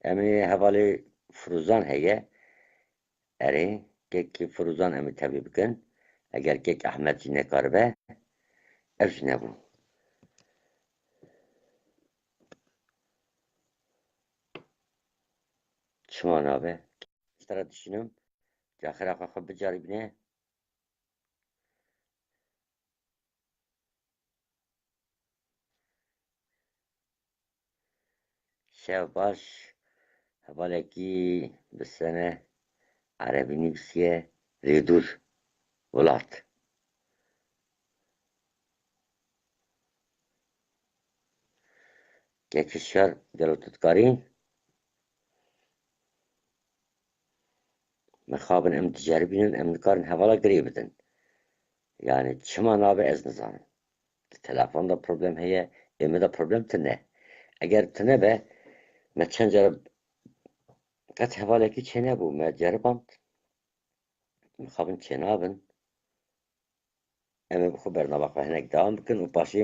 Em ê hevalê Firuzan heye. Erê, kekê Firuzan em ê tevlî bikin. Eger kek Ehmed jî nekaribe, ev jî nebû. Çima nabe? Ji te re dişînim. Caxira xwe xwe bicaribîne. Şev baş, hevalekî bi sene erebî nivîsiye, Rêdûr, welat. Kek Hişyar, gelo tu dikarî? Mixabin em diceribînin, em nikarin hevala girê bidin. Yani çima nabe ez nizanim. Di telefon de problem heye, ê min de problem tune. Eger tune be, me çend cara qet hevalekî çênebû, me ceriband. Mixabin çênabin. Em ê bi xwe bernama xwe hinek dewam bikin û paşê,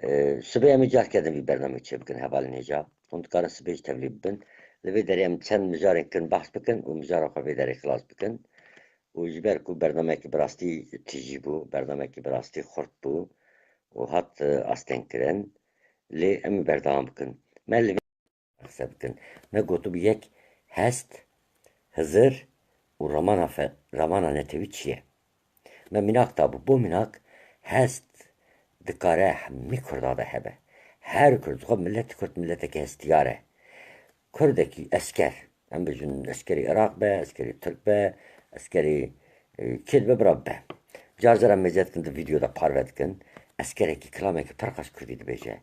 e, sibê em ê carke din vî bernameyê çêbikin hevalên hêja. Hûn dikarin sibê jî tevlî bibin. Li vê derê em çend mijarên kin behs bikin û mijara xwe vê derê xilas bikin. Û ji ber ku bernameyekî bi rastî tijî bû, bernameyekî bi rastî xurt bû û hat, e, astengkirin, lê em ê berdewam bikin. Me li vê qise bikin. Me gotibû yek hest, Hizir û ramana fe-, ramana netewî çi ye? Me mînak dabû. Bo mînak, hest dikare hemî Kurda de hebe. Her Kurd, xwe miletî Kurd mileteke hestiyar e. Kurdekî esker, em bêjin eskerî Iraq be, eskerî Tirk be, eskerî, e, kê dibe bira bibe. Car car em mêze dikin di vîdeo de parve dikin. Eskerekî kilamekî pir qas Kurdî dibêje.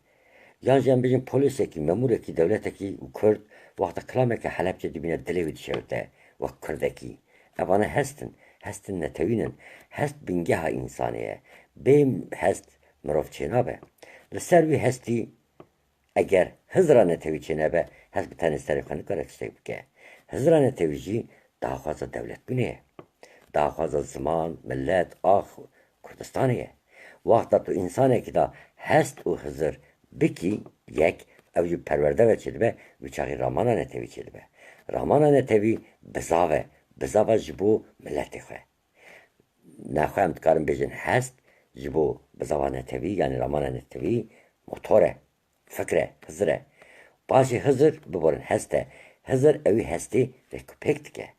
Yan jî em bêjin polîsekî, memûrekî, dewletekî û Kurd wexta kilameke Helebçe dibîne dilê wî dişewite wek Kurdekî. Evane hest in, hest in netewî nin. Hest bingeha însanê ye. Bê hest mirov çênabe. Li ser wî hestî eger Hizra netewî çênebe, hest bi tenê serê xwe nikare tiştek bike. Hizra netewî jî daxwaza dewletbûnê ye. Daxwaza ziman, milet, ax, Kurdistanê ye. Wexta tu însanekî de hest û Hizir bikî yek, ew jî perwerde ve çêdibe, wî çaxî ramana netewî çêdibe. Ramana netewî bizav e, bizav e ji bo miletê xwe. Nexwe em dikarin bêjin hest ji bo bizava netewî, yanî ramana netewî motor e, fikr e, Hizir e. Paşê Hizir biborin hest e. Hizir ewî hestê rêkûpêk dike.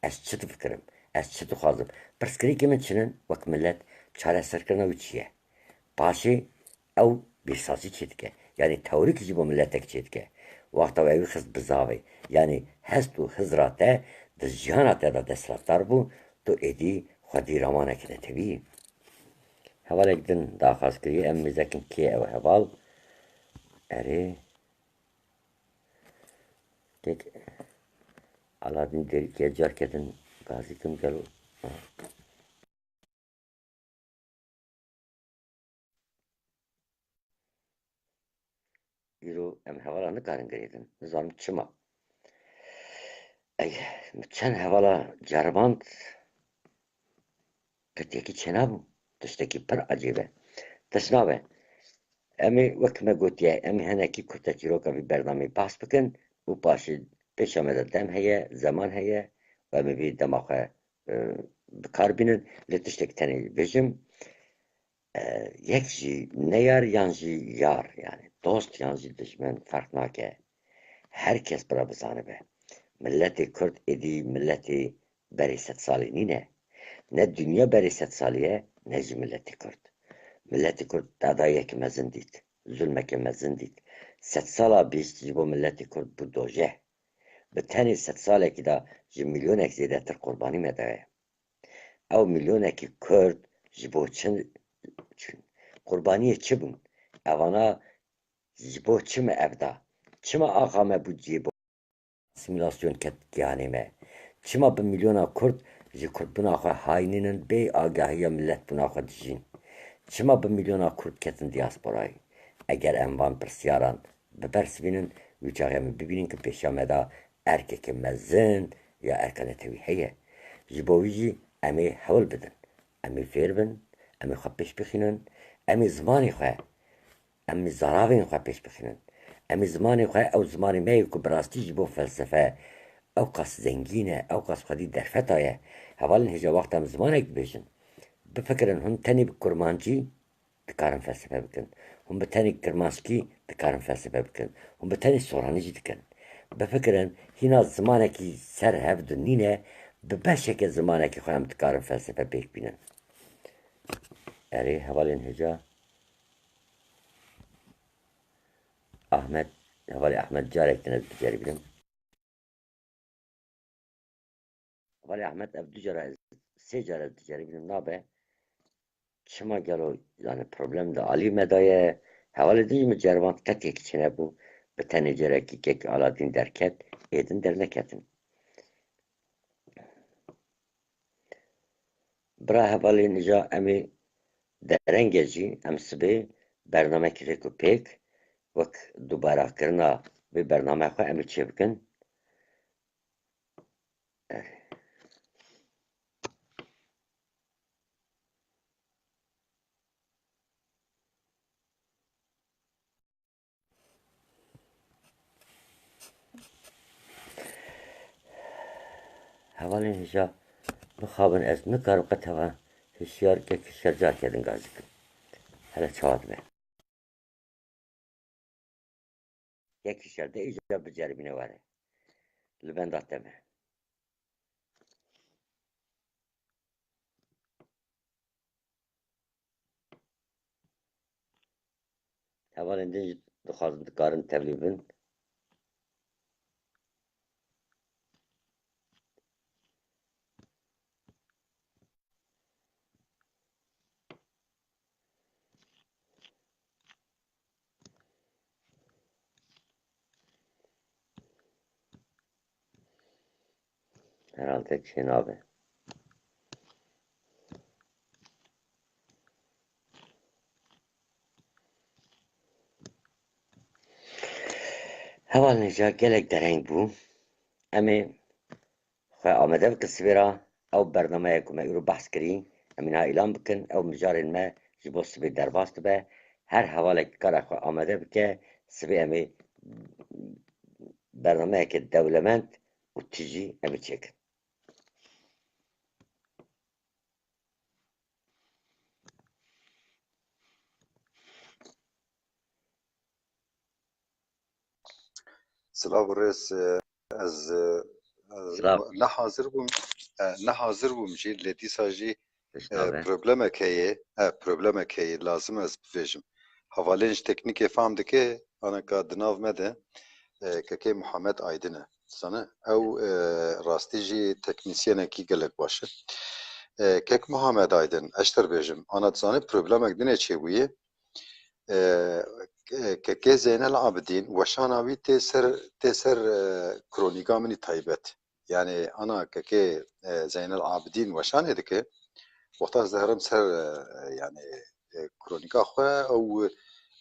Ez çi difikirim? Ez çi dixwazim? Pirsgirêkê min çi nin? Wek milet çareserkirina wî çi ye? Paşê ew bîrsazî çêdike. Yanî teorîk ji bo miletek çêdike. Wexta ew ewî xist bizavê. Yanî hest û Hizra te di jiyana te de desthilatdar bû, tu êdî xwedî ramaneke netewî yî. Hevalek din daxwaz kiriye, em mêzekin kê ew heval? Erê. Kek Aladîn Derîkê carke din gazî kim gelo. Îro em hevala nikarin girêdin. Nizanim çima. Ey, çend hevala ceriband, qet yekî çênabû. Tiştekî pir ecêb e. Tişt nabe. Em ê, wek me gotiye, em ê hinekî kurte çîroka vî bernameyê behs bikin û paşê pêşa me de dem heye, zeman heye û em ê vî dema xwe, e, bi kar bînin. Lê tiştek tenê bêjim, e, yek jî ne yar yan jî yar, yani dost yan jî dijmin ferq nake. Her kes bira bizanibe. Miletê Kurd êdî miletê berê sed salî nîne. Ne dinya berê sed salî ye, ne jî miletê Kurd. Miletê Kurd tadayeke mezin dît, zulmeke mezin dît. Sed sala bîst ji bo miletê Kurd bû dojeh. Bi tenê sed salekî de ji milyonek zêdetir qurbanî me daye. Ew milyonekî Kurd ji bo çi, çi, qurbaniyê çi bûn? Evana ji bo çi me ev da? Çima axa me bû cihê bo asîmîlasyon ket gihanê me? Çima bi milyona Kurd ji Kurdbûna xwe haynînin, bê agahiya miletbûna xwe dijîn? Çima bi milyona Kurd ketin diasporayê? Eger em van pirsyaran bibersivînin, wî çaxê em ê bibînin ku pêşiya me de erkeke mezin ya erka netewî heye. Ji bo wî jî em ê hewl bidin. Em ê fêr bin, em ê xwe pêş bixînin, em ê zimanê xwe, em ê zaravên xwe pêş bixînin. Em ê zimanê xwe, ew zimanê me yê ku bi rastî ji bo felsefe ew qas zengîn e, ew qas xwedî derfeta ye. Hevalên hêja wexta em zimanek dibêjin, bifikirin hûn tenê bi kurmancî dikarin felsefe bikin. Hûn bi tenê kirmanckî dikarin felsefe bikin. Hûn bi tenê soranî jî dikin. Bifikirin, hîna zimanekî ser hev du nîne, bi beşeke zimanekî xwe em dikarin felsefe pêk bînin. Erê, hevalên hêja. Ahmet, hevalê Ahmet carek din ez diceribînim. Hevalê Ahmet, ev du cara ez, sê cara ez diceribînim nabe. Çima gelo, yani problem de alî me daye. Hevalê din jî min ceriband, qet yekî çênebû. Bi tenê carekî kek Aladîn derket, êdin derneketin. Bira hevalên hêja, em ê derenge jî em sibê bernamekî rêk û pêk wek dubarakirina vê bername xwe em ê çêbikin. Hevalên hêja, mixabin ez nikarim qet heva hişyar, kek hişyar careke din gaz dikim. Hele çawa dibe. Kek hişyar de îcar biceribîne were. Li benda te me. Hevalên din jî dixwazin, dikarin tevlî bin. Herhalde çênabe. Heval Necat gelek dereng bû. Em ê xwe amade bikin sibê re. Ew bernameyê ku me îro behs kirî, em ê niha îlan bikin. Ew mijarên me ji bo sibê derbas dibe. Her hevalek kara xwe amade bike, sibê em ê bernameyeke dewlemend û tijî em ê çêkin. Silav û rêz, e, ez, e, ez Silav. ne hazir bûm, e, ne hazir bûm jî, lê dîsa jî, e, Silav e. problemek heye, e, problemek heye, lazim ez bivêjim. Hevalên ji teknîkê fam dike, aneka di nav me de, e, kekê Muhammed Aydin e. Dizane, ew, e, rastî jî teknîsyenekî gelek baş e. E, kek Muhammed Aydin, ez ji te re bêjim, ana dizane problemek dinê çêbûye, e, ke-, kekê Zeynel Abidîn, weşana wî tê ser, tê ser, e, kronîka min î taybet. Yani ana kekê, e, Zeynel Abidîn weşanê dike, wexta ez diherim ser, e, yani, e, kronîka xwe, ew,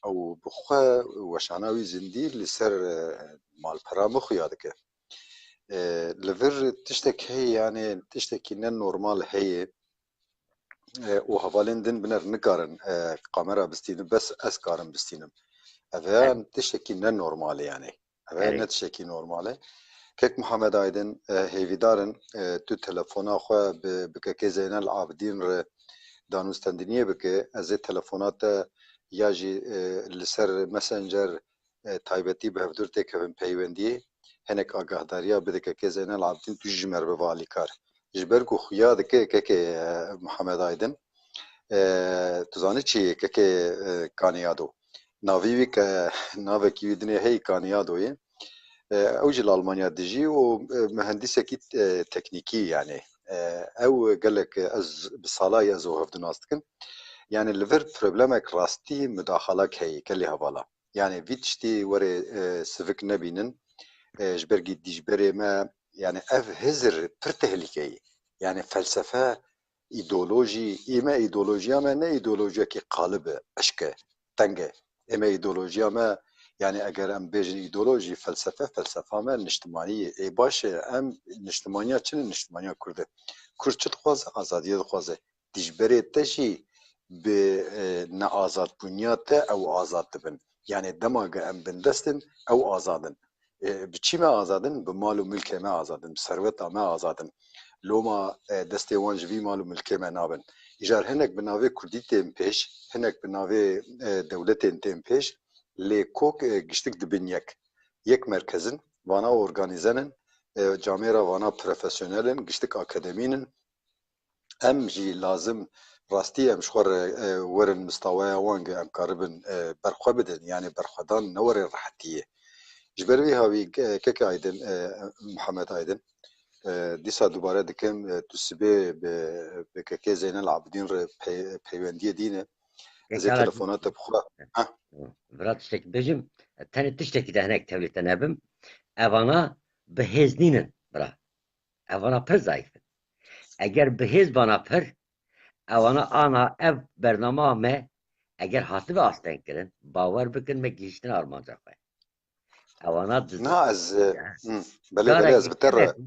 ew bi xwe weşana wî zindî li ser, e, malpera min xuya dike. E, li vir tiştek heye, yani tiştekî ne normal heye. E, û hevalên din biner nikarin, e, kamera bistînin, bes ez karim bistînim. Ev heye, Evet. tiştekî ne normal e yani. Ev heye Evet. ne tiştekî normal e. Kek Muhammed Aydin, e, hêvîdar in, e, tu telefona xwe bi, bi kekê Zeynel Abidîn re danûstendiniyê bike. Ez ê telefona te ya jî, e, li ser Messenger, e, taybetî bi hevdûr têkevin peywendiyê. Hinek agahdariya bide kekê Zeynel Abidîn, tu jî ji me re bibe alîkar. Ji ber ku xuya dike kekê, e, Muhammed Aydin, e, tu zanî çi ye kekê, e, Kaniyado? Navî wî ke navekî wî dinê heyî Kaniyado ye. E, ew jî li Almanya dijî û, e, mihendisekî, e, teknîkî yani. E, ew gelek, e, ez bi sala ye ez û hevdu nas dikim. Yani li vir problemek rastî mudaxalek heye, gelê hevala. Yani vî tiştî were, e, sivik nebînin. E, ji ber gî dijberê me, yani ev hizir pir tehlîke ye. Yani felsefe, îdeolojî, î me îdeolojiya me ne îdeolojiyekî qalib e, eşk e, teng e. Ê me îdeolojiya me, yani eger em bêjin îdeolojî, felsefe, felsefa me niştimanî ye. Ê baş e, em niştimaniya çi ne? Niştimaniya Kurd e. Kurd çi dixwaze? Azadiyê dixwaze. Dijberê te jî bi, e, neazadbûniya te ew azad dibin. Yani dema ge em bindest in, ew azad in. E, bi çî me azad in? Bi mal û milkê me azad in, bi serweta me azad in. Loma, e, destê wan ji vî mal û milkê me nabin. Îcar hinek bi navê Kurdî tên pêş, hinek bi navê, e, dewletên tên pêş, lê kok, e, giştik dibin yek. Yek merkez in, vana organîzen in, e, camêra vana profesyonel in, giştik akademîn in. Em jî lazim rastî em ji xwe re, e, werin mistaweya wan ge em karibin, e, berxwe bidin, yani berxwedan ne were rehetî ye. Ji ber vî hawî, e, keke Aydin, e, Mihemed Aydin, e, dîsa dubare dikim, e, tu sibê bi, bi kekê Zeynel Abidîn re pey-, peywendiyê dîne. Ez ê Pekala. telefona te bixwe. Ha. Vira tiştekî bêjim, tenê tiştekî de hinek tevlî te nebim. Evana bi hêz nînin, bira. Evana pir zayîf in. Eger bi hêz bana pir, ewana ana ev bernama me eger hatibe asteng kirin, bawer bikin me gihîştine armanca xwe. Ewana diz- Na ez, e, Ya. hı, belê, Cara belê, ez bi te re. yekeme ku,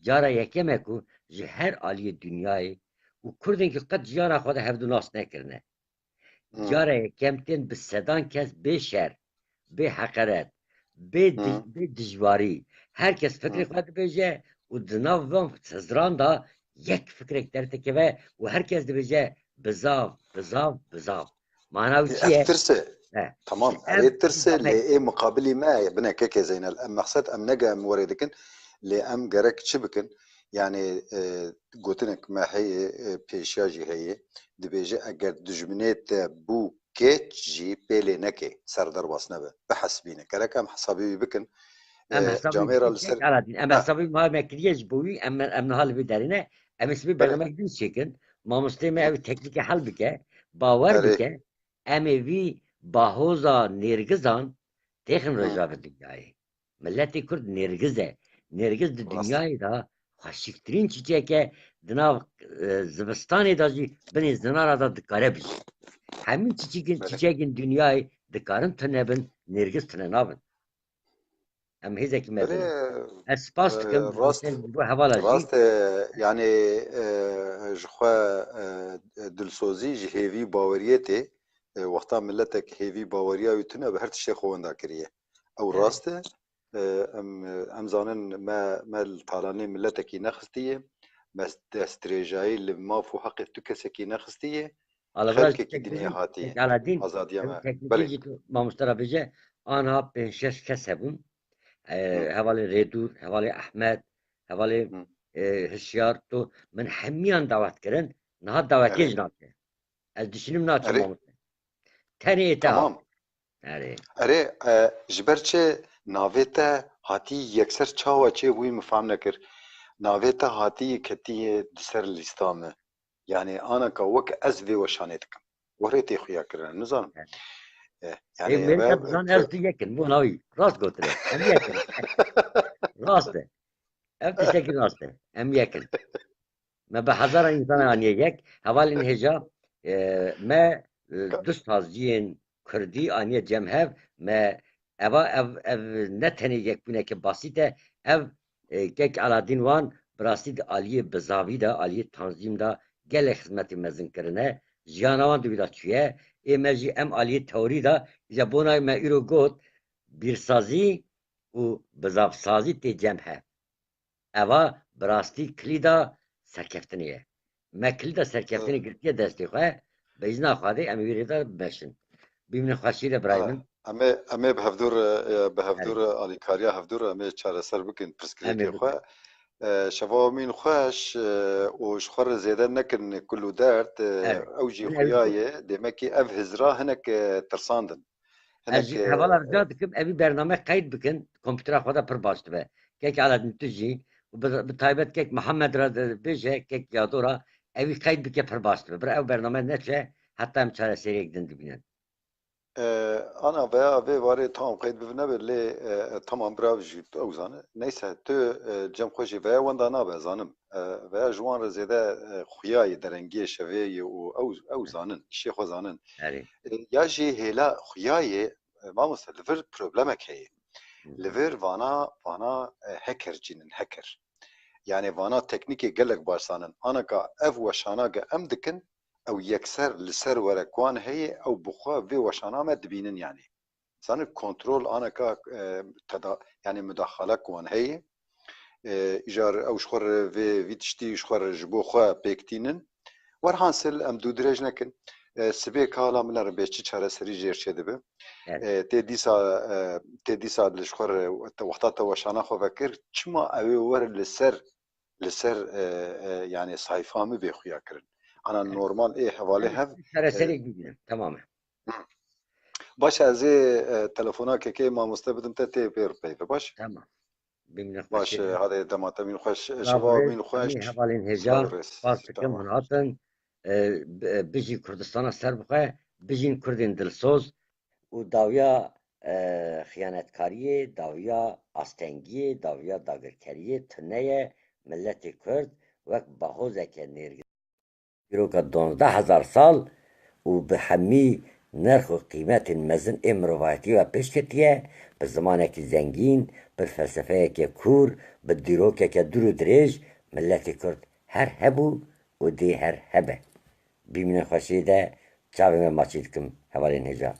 cara yekeme ku ji her aliyê dinyayê û Kurdên ki qet jiyana xwe de hevdu nas nekirine. Hmm. Cara yekem tên bi sedan kes bê şer, bê heqeret, bê di-, Hmm. bê dijwarî. Her kes fikrê Hmm. xwe dibêje û di nav van hizran de yek fikrek derdikeve û her kes dibêje bizav, bizav, bizav. Mana wî çi ye? Ev tirs e. He. Tamam. Ev erê tirs e, lê ê muqabilî me ye. Bine keke Zeynel. Em mexsed em nege em werê dikin. Lê em gerek çi bikin? Yani, e, gotinek me heye, e, pêşiya jî heye. Dibêje eger dijminê te bû keç jî pê lê neke, ser derbas nebe. Bihesibîne. Gerek em hesabê wî bikin. Em E, hesabê camêra li ser Aladîn. Em Ha. hesabê ma me kiriye ji bo wî, em, em niha li vê derê ne. Em ê sibê Belê. bernamek din çêkin. Mamostê me ew teknîkê hel bike. Bawer Erê. bike. Em ê vî bahoza nêrgizan têxin Hı. rojavê dinyayê. Miletê Kurd nêrgiz e. Nêrgiz di Rast. dinyayê de xweşiktirîn çîçek e. Di nav, e, zivistanê de jî binê zinara de dikare bijî. Hemî çîçekên, Belê. çîçekên dinyayê dikarin tune bin, nêrgiz tune nabin. Em hêzekî me Belê, dine. Ez spas e, dikim, rast, ji bo hevala jî. rast e, yani, e, ji xwe, e, dilsozî ji hêvî baweriyê tê. E, wexta miletek hêvî baweriya wî tune be, her tiştê xwe wenda kiriye. Ew Evet. rast e. E, em, em zanin me, me li talanê miletekî nexistiye. Me destdirêjayî li maf û heqê tu kesekî nexistiye. Ala biraz Xelkekî tek dinê bizim hatiye. tek Aladîn, Azadiya ev me. teknikê Belê. jî tu mamoste re bêje, anha pênc şeş kes hebûn. E, Hı. hevalê Rêdûr, hevalê Ehmed, hevalê, Hı. e, Hişyar, tu min hemiyan dawet kirin. Niha dawetiyê Erê. jî nake. Ez dişinim naçim Erê. mamoste. Tenê ê te Tamam. hat. Erê. Erê, e, ji ber çi navê te hatî yekser çawa çêbûyî min fehm nekir. Navê te hatî ketiye di ser lîsta min. Yani anaka wek ez vê weşanê dikim. Werê tê xuya kirine, nizanim. Evet. E, yani Ê, Mêrika eve dizan ez tu yekin, bu navî. Rast gotire. Em yekin. Rast e. Ev tiştekî rast e. Em yekin. Me bi hezara însan aniye yek. Hevalên hêja, e, me, e, Ka- du sazciyên kurdî aniye cem hev. Me eva ev, ev ne tenê yekbûneke basît e. Ev, e, kek Aladîn wan bi rastî di aliyê bizavî de, aliyê tanzîm de gelek xizmetê mezin kirine. Jiyana wan di wî de çûye. Ê me jî em aliyê teorî de, îca bona me îro got, bîrsazî û bizavsazî tê cem hev. Eva bi rastî kilîda serkeftinê ye. Me kilîda serkeftinê Evet. girtiye destê xwe, bi îzna Xwedê em ê wî rê de bimeşin. Bimînin xweşî de birayê Ha, min. Em ê, em ê bi hevdûr, e, bi hevdûr Evet. alîkariya hevdûr em ê çareser bikin Em ê pirsgirêkê bikin. xwe. E, şeva min xweş, e, û ji xwe re zêde nekin kul û derd, e, Evet. ew jî Min ew xuya ye. Demekî ev hizra hinek, e, tirsandin. Ez Hinek, jî e, hevala rica dikim, evî bername qeyd bikin, komputera xwe de pir baş dibe. Kek Aladîn tu jî, û bi, bi taybet kek Mihemed re de bêje, kek Yado re, evî qeyd bike pir baş dibe. Bir ew bername neçe, heta em çareseriyek din dibînin. E, ana veya vê warê tamam qeyd bibe nebe, lê, e, e, tamam bira jî tu ew zane. Neyse, tu, e, cem xwe jî veya wenda nabe, zanim. E, veya ji wan re zêde, e, xuya ye, derengiyê şevê ye û ew, ew zanin, îşê xwe zanin. Erê. E, ya jî hêla xuya ye, e, mamoste, li vir problemek heye. Hı hı. Li vir vana, vana, e, hacker cînin, hacker. Yani vana teknîkê gelek baş zanin. Anaka ev weşana ge em dikin, ew yekser li ser were ku wan heye, ew bi xwe vê weşana me dibînin yani. Zanin kontrol aneka, e, teda-, yani mudaxala ku wan heye. E, îcar ew ji xwe re vê, vî tiştî ji xwe re ji bo xwe pêk tînin. Werhansil em dû dirêj nekin. E, sibê kala min re bê çi çareserî jêr çêdibe. Evet. E, tê dîsa, e, tê dîsa li ji xwe re te, wexta te weşana xwe vekir, çima ew ê were li ser, li ser, e, e, yani sayfa min bê xuya kirin. Ana Evet. normal ê hevalê Evet, hev, e, çareserek bibînin. Tamam e. Hı. Baş e, ez ê, e, telefona kekê mamoste bidim te tê pê re peyve, baş? Tamam. Bimînin Baş, xweşê e, de. Hadê dema te bîn xweş, e, Selav şeva rêz, bîn xweş. Hemî hevalên hêja, Sağ ol, rêz. Spas dikim Tamam. min hatin. E, b-, e, bijî Kurdistana serbixwe, bijîn Kurdên dilsoz. Û dawiya, e, xiyanetkariyê, dawiya astengiyê, dawiya dagirkeriyê tune ye. Miletê Kurd wek bahozeke nêrgîn. Dîroka duwazdeh hezar sal û bi hemî nerx û qîmetên mezin ê mirovahiyetî ve pêş ketiye, bi zimanekî zengîn, bi felsefeyeke kûr, bi dîrokeke dûr û dirêj, miletê Kurd her hebû û dê her hebe. Bimînin xweşiyê de, çavê me maçî dikim, hevalên hêja.